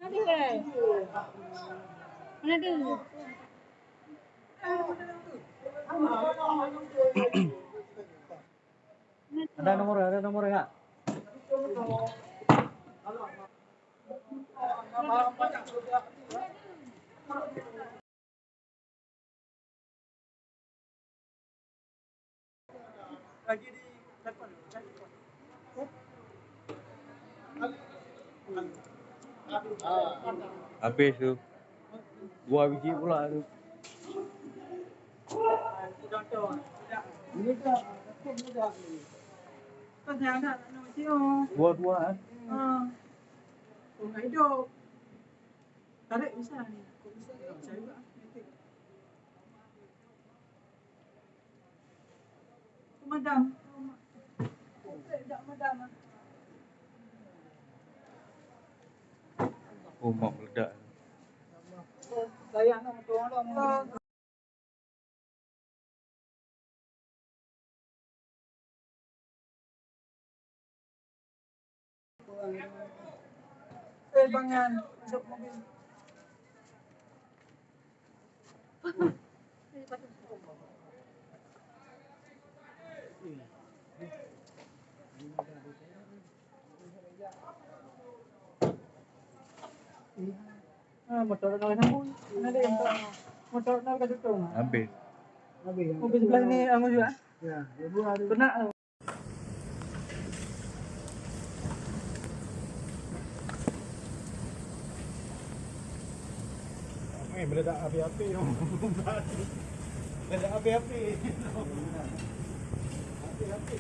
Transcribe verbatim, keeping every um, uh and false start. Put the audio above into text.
Mana tu? Ada nomor, ada nomor enggak? Habis tu. Dua biji pula tu. Dua-dua, eh. Tarik bisa ni. Bisa juga. Madam. Madam. Oh, mak meledak. Saya nak tolong. Eh, bangan, masuk mobil. Ah, motor na sambung. Mana dia yang tak? Motor na ka tutup. Habis. Habis. Mobil sebelah ni, ah, Mus, ah. Ya, dua hari. Kena. Eh, meledak api-api. Meledak api-api. Api-api.